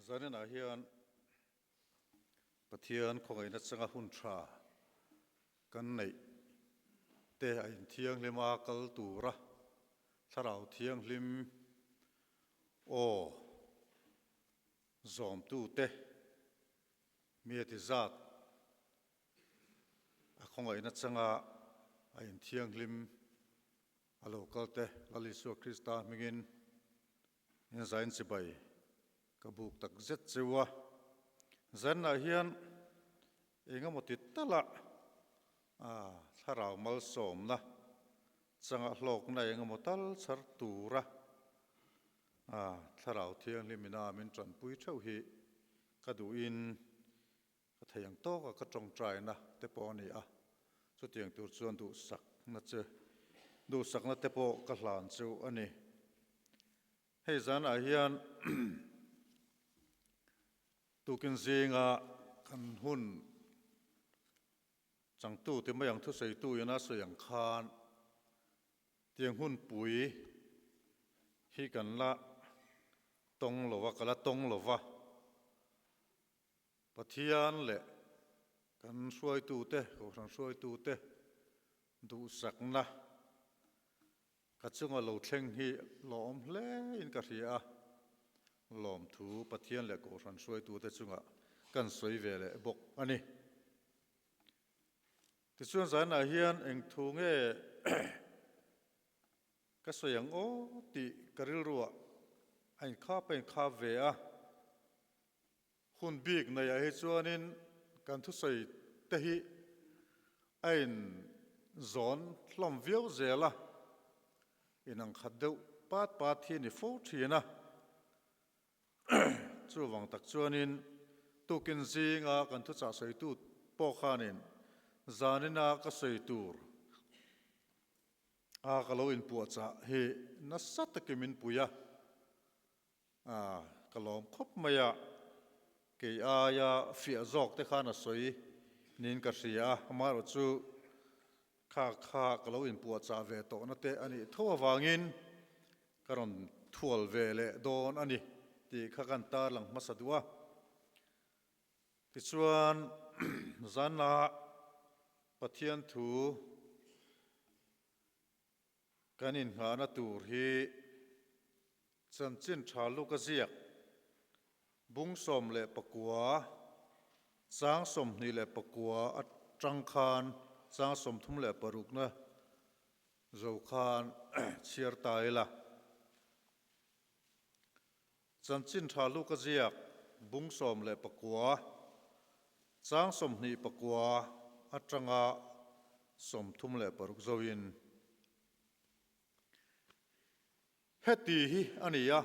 Zaninah hian Pathian khawngaihna changa hun tha kan neih te a inthianghlim a kal tura Thlarau Thianghlim aw zawmtute mi a ti zat a khawngaihna changa a inthianghlim a lo kal te Lal Isua Krista hmingin in zain chibai ka buk tak zet cheu a. Zanah hian eng emaw ti tala thlarau malsawmna changa hlawkna eng emaw tal chhar tura thlarau thianghlim ina min tanpui theuh hi ka duhin Ka thei ang tawk a, ka tawngtaina te pawh a ni a, chutiang tur chuan duhsakna che, duhsakna te pawh ka hlan chu a ni. Hei zanah hian tukin zinga kan hun changtu ti mai ang thusawitu ina sawi ang khan tiang hun pui hi kan la tawng lo va, ka la tawng lo va. Pathian leh kan hruaitute, Kohhran hruaitute duhsakna ka chunga lo thleng hi lawm hle in ka hria a, lawmthu Pathian leh Kohhran hruaitute chunga kan sawi ve leh bawk a ni. Tichuan zanah hian eng thu nge ka sawi ang aw tih ka rilruah a inkhap a inkhap ve a. Hun bik neiah hi chuanin kan thusawi te hi a in zawn hlawm viau zel a, inang khat deuh pat pat hi a ni fo thin a. Chuvang tak chuanin tukin zinga kan thuchah sawitu pawh khanin zanina ka sawi tur a ka lo inpuahchah hi nasa takin min pui a. A, ka lawm khawp mai a, kei aia fiah zawk te khan a sawi niin ka hria a, amaherawh chu kha kha ka lo inpuahchah ve tawhna te a nih tho avangin ka rawn thual ve leh dawn a ni tih kha kan tarlang hmasa duh a. Tichuan zanna Pathian thu Kan inngahna tur hi chanchin tha luk a ziak, bung 19, chang 24 atang khan chang 36 na zo khan chhiar ta ila. Chanchin tha luk a ziak, bung 19, chang 29 atanga 36 zoin. Heti hi a ni a,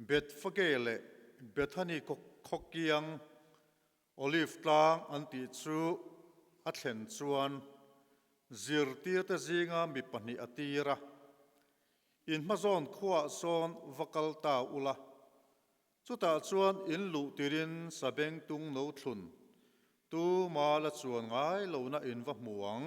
Bethphage leh Bethany khawkiang Olive tlang an tih chu a thlen chuan zirtirte zinga mi pahnih a tir a, In hmazawn khuaah sawn va kal ta ula, Chutah chuan in luh tirin sabeng tung no thlun tu ma la chuan ngai lohna in va hmu ang.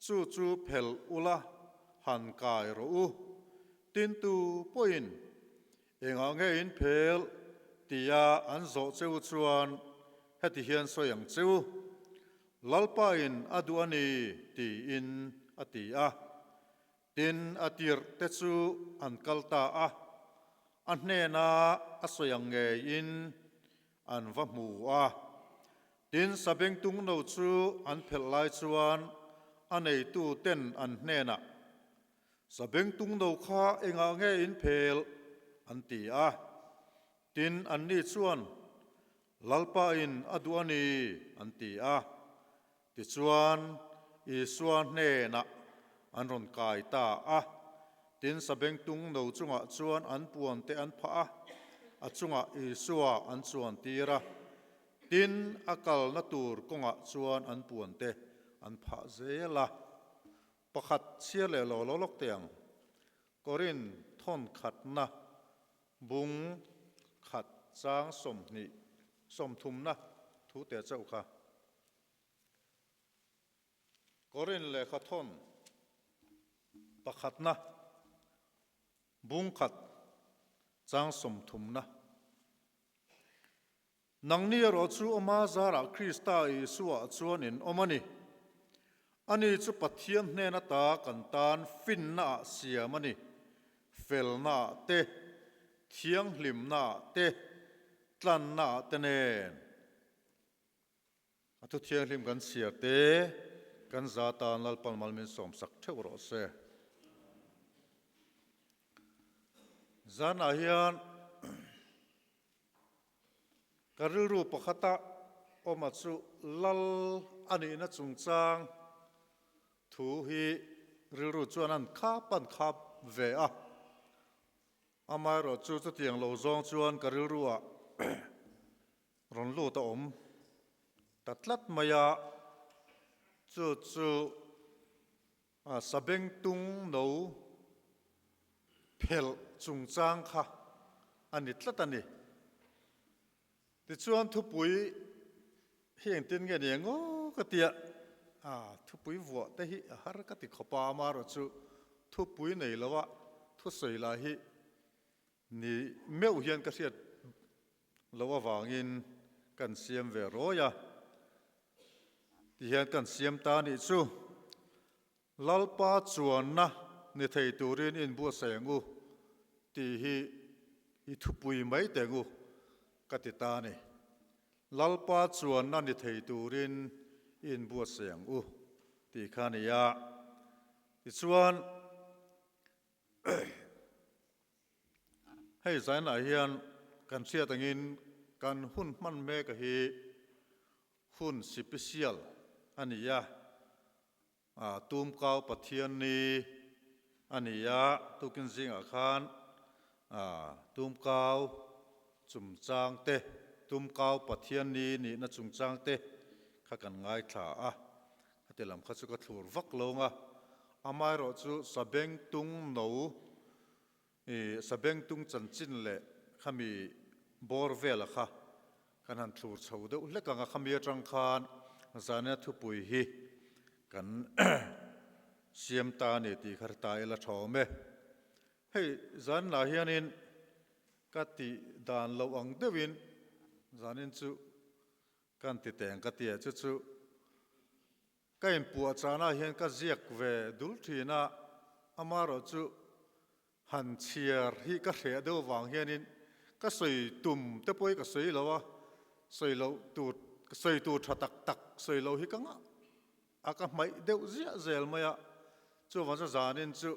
Chu chu phel ula han kai rawh u. Tin tu pawhin engah nge in phel tia an zawh cheu chuan heti hian sawi ang cheu, Lalpa in a duh a ni tiin a ti a. Tin, a tirh te chu an kal ta a, a hnena a sawi ang ngeiin an va hmu a. Tin, sabengtung no chu an phelh lai chuan a neitu ten an hnenah, Sabengtung no kha engah nge in phel? an ti a. Tin, anni chuan, Lalpa in a duh a ni, an ti a. Tichuan, Isua hnenah an rawn kai ta a. Tin, sabengtung no chungah chuan an puan te an phah a, a chungah Isua an chuan tir a. Tin, a kalna tur kawngah chuan an puan te an phah zel a. Pakhat chhiar leh lo lo lawk teh ang. Korin thawn khatna bung khat chang 20 30na thu teh chauh kha. Korin lehkha thawn pakhatna bung khat chang 30na. Nangni erawh chu Ama zarah Krista Isuaah chuan in awm a ni. Ani chu Pathian hnen ata kan tan finnaah siam a ni, felnaah te, thianghlimnaah te, tlannaah te nen. A thu thianghlim kan chhiar te, kan za tan Lalpan mal min sawmsak theuh rawh se. Zanah hian ka rilru pakhata awma chu Lal a nihna chungchang thu hi rilru chuan an khap an khap ve a. Amaherawhchu chutiang lo zawng chuan ka rilruah Rawn lut a awm ta tlat mai a, chu chu Sabengtung no phelh chungchang kha a ni tlat a ni. Tichuan thupui hi engtin nge ni engaw ka tia, thupui vuah te hi a har ka ti khawp a, amaherawhchu thupui nei loa thusawi lah hi Ni meuh hian ka hriat loh avangin kan siam ve rawi a, tihian kan siam ta nih chu Lalpa chuanna ni thei turin inbuatsaih ang u tih hi i thupui mai teh ang u ka ti ta a ni. Lalpa chuanna ni thei turin inbuatsaih ang u tih kha a ni a, tichuan Hei zainah hian kan hriat angin kan hun hman mek a hi hun sipisial a ni a, Tumkau Pathianni a ni a, tukin zingah khan Tumkau chungchang te, Tumkau Pathianni nihna chungchang te kha kan ngaithla a. A ti lam kha chu ka thlur vak lo nga, amaherawh chu Sabengtung no i Sabengtung chanchin leh khami bawr vela kha kan han thlur chho deuh hlek ang a, khami atang khan zana thupui hi kan siam ta a ni tih kha ta ila tha awm e. Hei zanlah hianin ka tih dan loh ang deuhin zanin chu Kan ti teng ka tia chu chu ka inpuah chana hian ka ziak ve dul thin a, amaherawh chu han chhiar hi ka hreh deuh avang hianin ka sawi tum te pawh hi ka sawi lo a, sawi loh tur sawi tur tha tak tak sawi loh hi ka ngah a ka hmaih deuh ziah zel mai a, chuvang chu zanin chu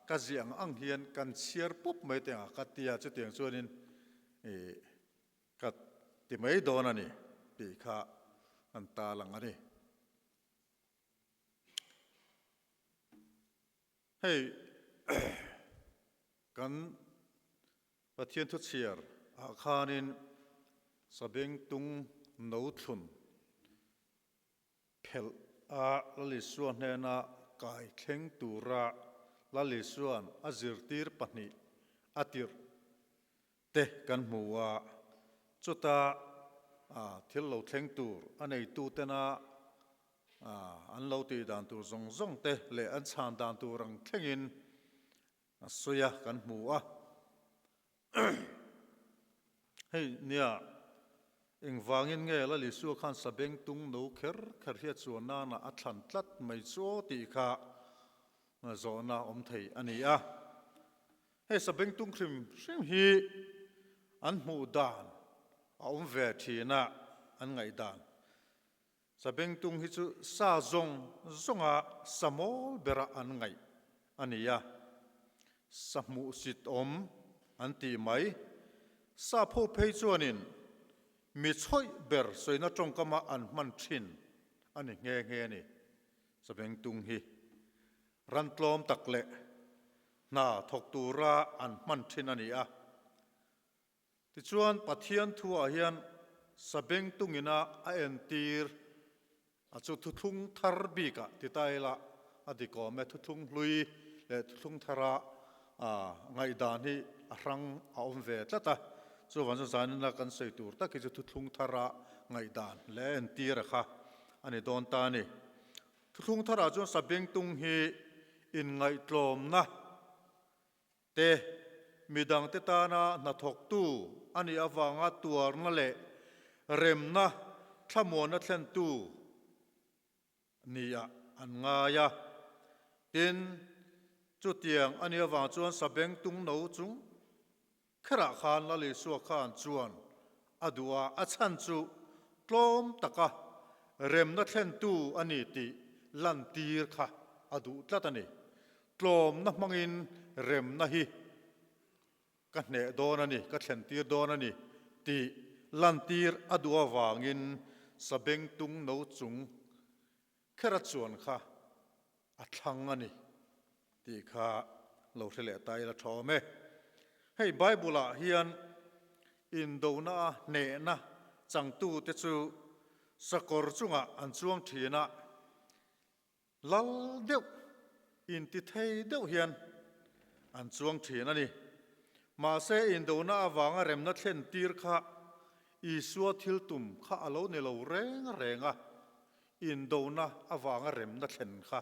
ka ziah ang ang hian kan chhiar pup mai teng a ka tia chutiang chuanin ih Ka ti mai dawn a ni tih kha an ta lang a ni. Hei kan Pathian thuchhiar ah khanin Sabengtung no thlun phelh a Lal Isua hnena kai thleng tura Lal Isua'n a zirtir pahnih a tirh te kan hmu a, chuta thil lo thleng tur a neitu tena an lo tih dan tur zawng zawng te leh an chhan dan tur ang thlengin a sawi a kan hmu a. Hei nia, engvangin nge Lal Isua khan sabengtung no kher kher hi a chuan nana a thlan tlat mai chu aw tih kha zawhna awm thei a ni a. Hei sabengtung hrim hrim hi an hmuh dan a awm ve thin a, an ngaih dan. Sabengtung hi chu sa zawng zawnga sa mawl bera an ngaih a ni a, sa hmuhsit awm an tih mai. Sa pho phei chuanin mi chhawih ber sawina tawngkama an hman thin a ni nghe nghe a ni. Sabengtung hi ran tlawm tak leh hna thawk tura an hman thin a ni a. Tichuan Pathian thuah hian Sabengtungina a entir a chu thuthlung thar bikah ti ta ila a dik awm e, thuthlung hlui leh thuthlung thara ngaihdan hi a hrang a awm ve tlat a. Chuvang chu zainana kan sawi tur tak hi chu thuthlung thara ngaihdan leh a entir a kha a ni dawn ta a ni. Thuthlung tharah chuan Sabengtung hi inngaihtlawmna te, midangte tana hnathawktu a nih avanga tuarna leh remna thlamuanna thlentu nia an ngai a. Tin, chutiang a nih avang chuan sabengtung no chung kherah khan Lal Isua khan chuan a duh a, a chhan chu tlawm taka remna thlentu a ni tih lantir kha a duh tlat a ni. Tlawmna hmangin remna hi ka hneh dawn a ni, ka thlentir dawn a ni tih lantir a duh avangin sabengtung no chung khera chuan kha a thlang a ni tih kha lo hre leh ta ila tha awm e. Hei Bible ah hian indona a hnehna changtute chu sakawr chungah an chuang thin a, lal deuh, inti thei deuh hian an chuang thin a ni. Mahse indona avanga remna thlen tir kha Isua thil tum kha a lo ni lo reng reng a, Indona avanga remna thlen kha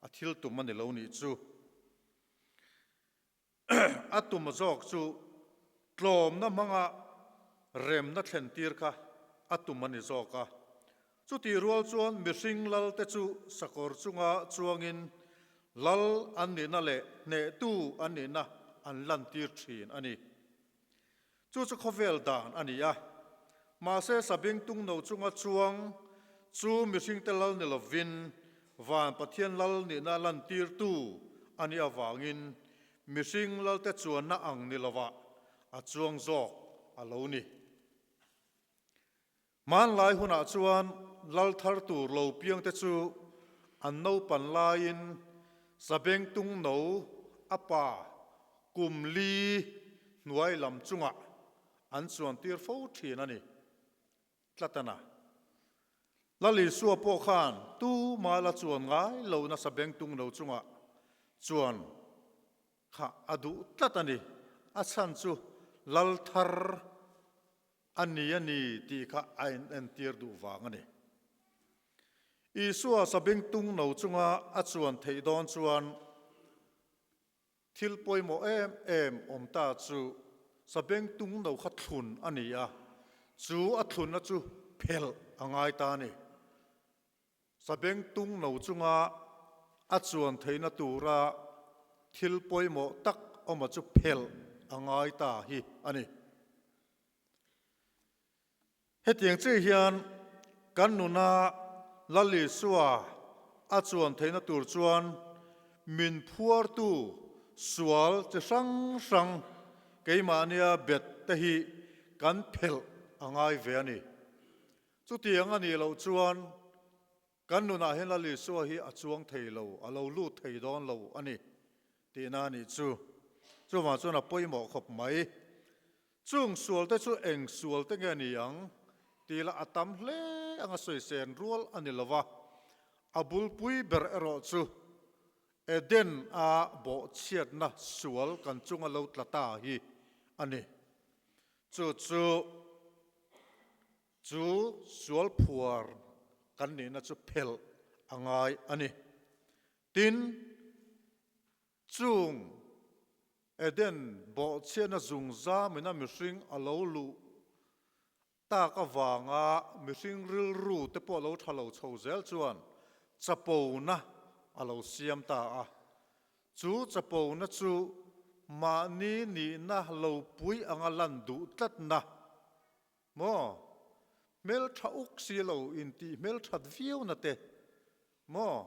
a thil tum a ni lo nih chu. A tum zawk chu tlawmna hmanga remna thlen tir kha a tum a ni zawk a. Chutih rual chuan mihring lalte chu sakawr chunga chuangin lal an nihna leh hnehtu an nihna an lantir thin a ni. Chu chu khawvel dan a ni a, mahse sabing tungno chunga chuang chu mihringte lal ni lovin van Pathian lal nihna lantirtu a nih avangin mihring lalte chuanna ang ni lovah a chuang zawk a lo ni. Hmanlai hunah chuan lal thar tur lo piangte chu an naupan laiin sabeng tungno a pa kum li hnuai lam chungah an chuantir fo thin a ni. Tlatana Lal Isua pawh khan tuma la chuan ngai lohna sabeng tungno chungah chuan kha a duh tlat a ni. A chhan chu lal thar A ni a ni tih kha a inentir duh vang a ni. Isua sabengtung no chunga a chuan theih dawn chuan thil pawimawh em em awm ta chu sabengtung no kha thlun a ni a, chu a thlunna chu phelh a ngai ta a ni. Sabengtung no chunga a chuan theihna tura thil pawimawh tak awma chu phelh a ngai ta hi a ni. Hetiang chiah hian kan nuna Lal Isua a chuan theihna tur chuan min phuartu sual chi hrang hrang keimahnia bet te hi kan phelh a ngai ve a ni. Chutiang a nih loh chuan kan nunah hian Lal Isua hi a chuang thei lo, a lo lut thei dawn lo a ni tihna a nih chu. Chuvang chuan a pawimawh khawp mai. Chung sualte chu eng sualte nge ni ang tih lah a tam hle anga sawisên rual a ni lo va, a bulpui ber erawh chu Eden a bawhchhiatna sual kan chunga lo tla ta hi a ni. Chu chu Chu sual phuar kan nihna chu phelh a ngai a ni. Tin, chung Eden bawhchhiatna zungzamina mihring a lo luh tak avanga mihring rilru te pawh lo tha lo chho zel chuan chapona a lo siam ta a. Chu chapona chu mahni nihna lo pui anga lan duh tlatna Maw? Hmeltha uk si lo intih hmelthat viau na te maw?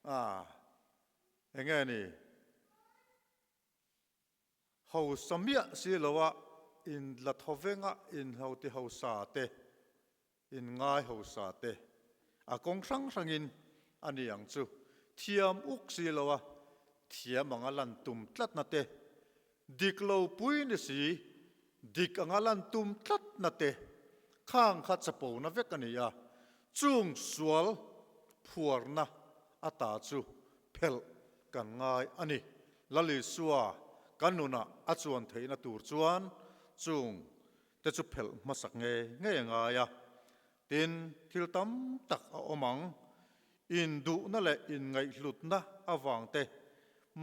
Ah, enge ni? Hausa miah si lo a in la thaw venga in ho ti hausa te, in ngai hausa te, a kawng hrang hrangin a ni ang chu. Thiam uk si lo a thiam anga lan tum tlatna te, dik lo pui ni si Dik anga lan tum tlatna te khang kha chapona vek a ni a, chung sual phuarna ata chu phelh kan ngai a ni. Lal Isua kan nunah a chuan theihna tur chuan chung te chu phelh hmasak ngei ngei a ngai a. Tin, thil tam tak a awm ang, induhna leh inngaihhlutna avang te,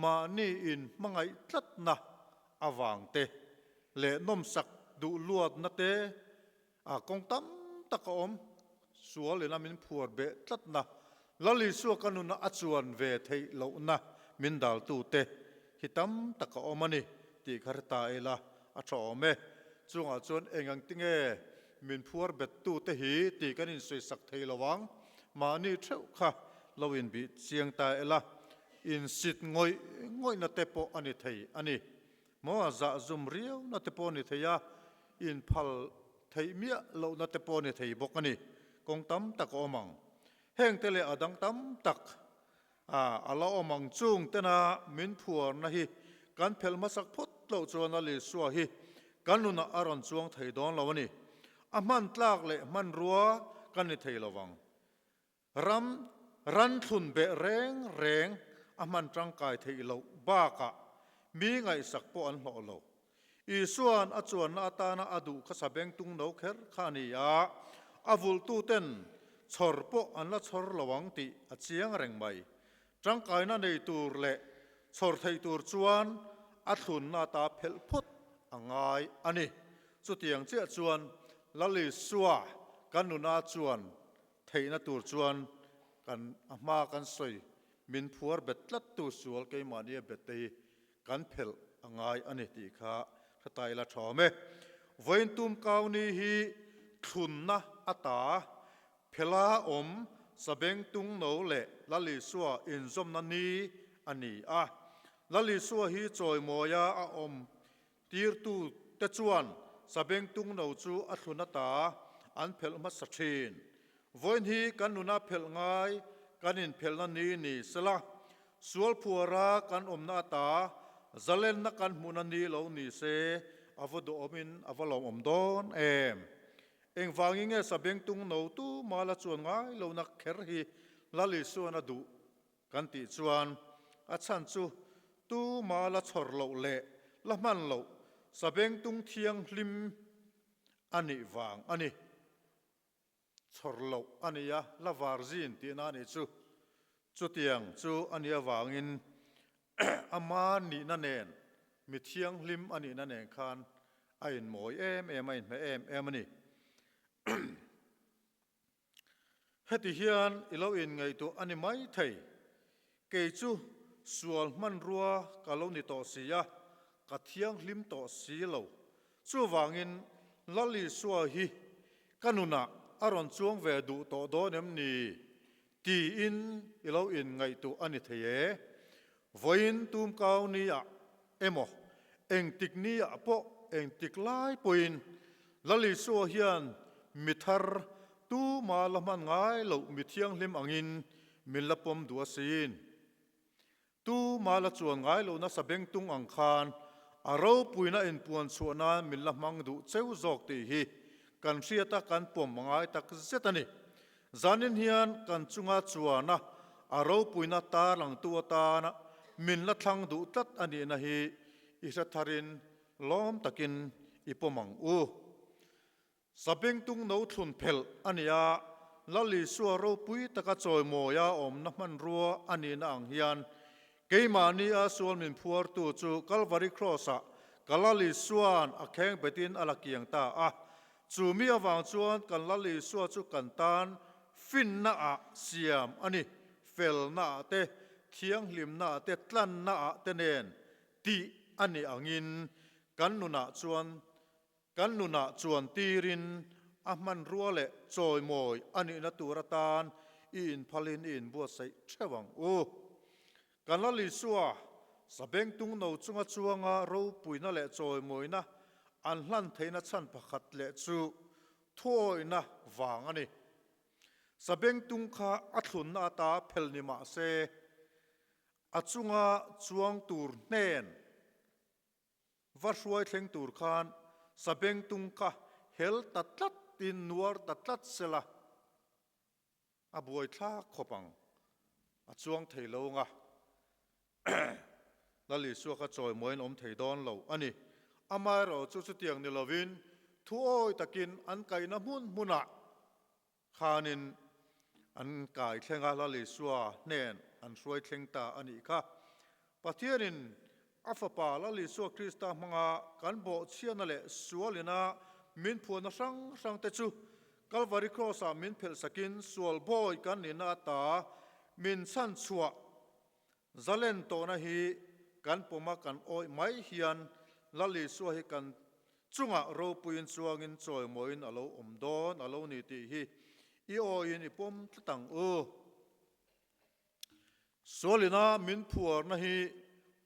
mahni inhmangaih tlatna avang te leh nawmsak. duh luatna te a kawng tam tak a awm. Sual ina min phuar beh tlatna, Lal Isua ka nuna a chuan ve theih lohna min daltute hi tam tak a awm a ni tih kha hre ta ila a tha awm e. Chungah chuan eng ang tinge min phuar bettute hi tih kan insawisak thei lo ang, mahni theuh kha lo inbih chiang ta ila insit ngawih ngawihna te pawh a ni thei a ni. Maw a zah zum riauna te pawh a ni thei a, inphal theih miah lohna te pawh a ni thei bawk a ni. Kawng tam tak a awm ang. Heng te leh a dang tam tak a la awm ang. Chung tena min phuarna hi kan phelh hmasak phawt loh chuan a Lisua hi kan nunah a rawn chuang thei dawn lo a ni. A hman tlak leh hmanrua kan ni thei lo vang. Ram ran thlun beh reng reng a hman tangkai theih loh bakah mi ngaihsak pawh an hlawh lo. Isua'n a chuanna atana a duh kha sabengtung no kher kha a ni a, a vulhtuten chhawr pawh an la chhawr lo ang tih a chiang reng mai. Tangkaina nei tur leh chhawr theih tur chuan a thlunna ata phelh phawt a ngai a ni. Chutiang chiah chuan Lal Isua kan nuna chuan Theihna tur chuan kan a hma kan sawi min phuar bet tlat tu sual keimahni a bet te hi kan phelh a ngai a ni tih kha hre ta ila tha awm e. Vawiin tum kauni hi thlunna a ta, phela awm sabeng tung no leh Lal Isua inzawmna ni a ni a. Lal Isua hi chawimawia a awm Tirtu te chuan sabeng tung no chu a thlun ata an phelh hmasa thin. Vawiin hi kan nuna phelh ngai kan inphelhna ni ni sela, sual phuara kan awmna ata zalenna kan hmuhna ni lo ni se a va duhawmin a va lawmawm dawn em? Engvangin nge sabeng tung no tuma la chuan ngai lohna kher hi Lal Isuan a duh Kan tih chuan a chhan chu tuma la chhawr loh leh la hman loh sabengtung thianghlim a nih vang a ni. Chhawr loh a ni a, la var zin tihna a nih chu. Chutiang chu a nih avangin ama nihna nen, mi thianghlim a nihna nen khan a inmawi em em, a inhmeh em em a ni. Heti hian i lo inngaihtuah a ni mai thei. Kei chu sual hmanrua ka lo ni tawh si a, ka thianghlim tawh si lo. Chuvangin Lal Isua hi ka nunah a rawn chuang ve duh tawh dawn em ni? tiin i lo inngaihtuah a ni thei e. Vawiin tumkau nia emaw, engtik niah pawh engtik lai pawhin Lal Isua hian mi thar tuma la hman ngai loh mi thianghlim angin min la pawm duh asin. Tuma la chuan ngai lohna sabengtung ang khan a ropuina inpuan chhuah nan min la hmang duh cheu zawk tih hi kan hriata kan pawm ngai tak zet a ni. Zanin hian kan chunga chuana a ropuina tarlangtu atana min la thlang duh tlat a nihna hi i hre tharin lawm takin i pawm ang u. Sabengtung no thlun phelh a ni a, Lal Isua ropui taka chawimawia awmna hmanrua a nihna ang hian keimahni a sual min phuartu chu Kalvari Kraws-ah ka Lal Isua'n a kheng betin a la kiang ta a. Chu mi avang chuan kan Lal Isua chu kan tan finna ah siam a ni, felna ah te, thianghlimna ah te, tlanna ah te nen tih a nih angin kan nunah chuan kan nunah chuan tirin a hmanrua leh chawimawi a nihna tur atan i inphalin i inbuatsaih theuh ang u. Kan Lal Isua, sabengtung no chunga chuanga ropuina leh chawimawina an hlan theihna chhan pakhat leh chu thuawihna vang a ni. Sabengtung kha a thlunna ata phel ni mah se, a chunga chuang tur hnen va hruai thleng tur khan sabengtung kha hel ta tlatin nuar ta tlat sela, A buai thlak khawp ang. A chuang thei lo nga. Lal Isua kha chawimawiin awm thei dawn lo a ni. Amaherawh chu chutiang ni lovin thuawi takin an kaihna hmun hmunah khanin an kai thleng a, Lal Isua hnen an hruai thleng ta a nih kha. Pathianin. A Fapa Lal Isua Krista hmanga kan bawhchhiatna leh sualina min phuahna hrang hrangte chu Kalvari Kraws-ah min phelhsakin sual bawi kan nihna ata min chhanchhuah zalen tawhna hi kan pawma kan awih mai hian Lal Isua hi kan chungah ropuiin chuangin chawimawiin a lo awm dawn a lo ni tih hi i awiin i pawm tlat ang u. Sualina min phuarna hi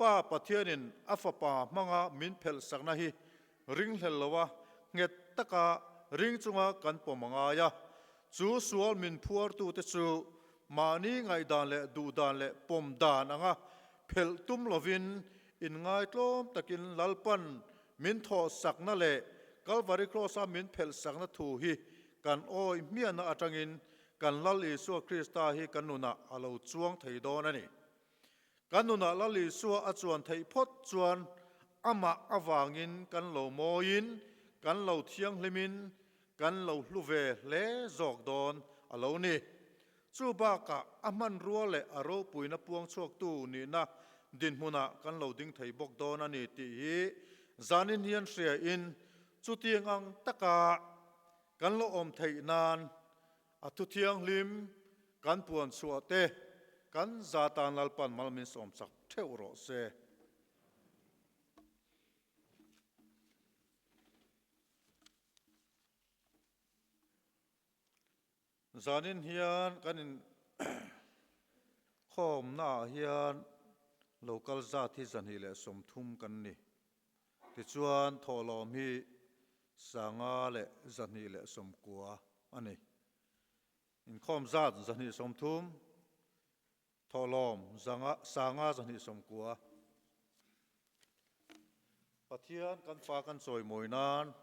Pa Pathianin a Fapa hmanga min phelhsakna hi ringhlel loa nghet taka ring chunga kan pawm a ngai a. Chu sual min phuartute chu mahni ngaihdan leh duhdan leh pawm dan anga phelh tum lovin inngaitlawm takin Lalpan min thawhsakna leh Kalvari Kraws-a min phelhsakna thu hi kan awih hmiahna atangin Kan Lal Isua Krista hi kan nunah a lo chuang thei dawn a ni. Kan nunah Lal Isua a chuan theih phawt chuan amah avangin kan lo mawiin, kan lo thianghlimin, kan lo hlu ve hle zawk dawn a lo ni. Chu bakah a hmanrua leh a ropuina puang chhuaktu nihna dinhmunah kan lo ding thei bawk dawn a ni tih hi zanin hian hriain chutiang ang taka Kan lo awm theih nan a thu thianghlim kan puan chhuah te kan za tan Lalpan mal min sawm chak theuh rawh se. Zanin hian kan in khawmna ah hian local zat hi 230 kan ni. Tichuan thawhlawm hi 5,290 a ni. Inkhawm zat 230, thawhlawm 5,290. Pathian kan fa kan chawimawi nan.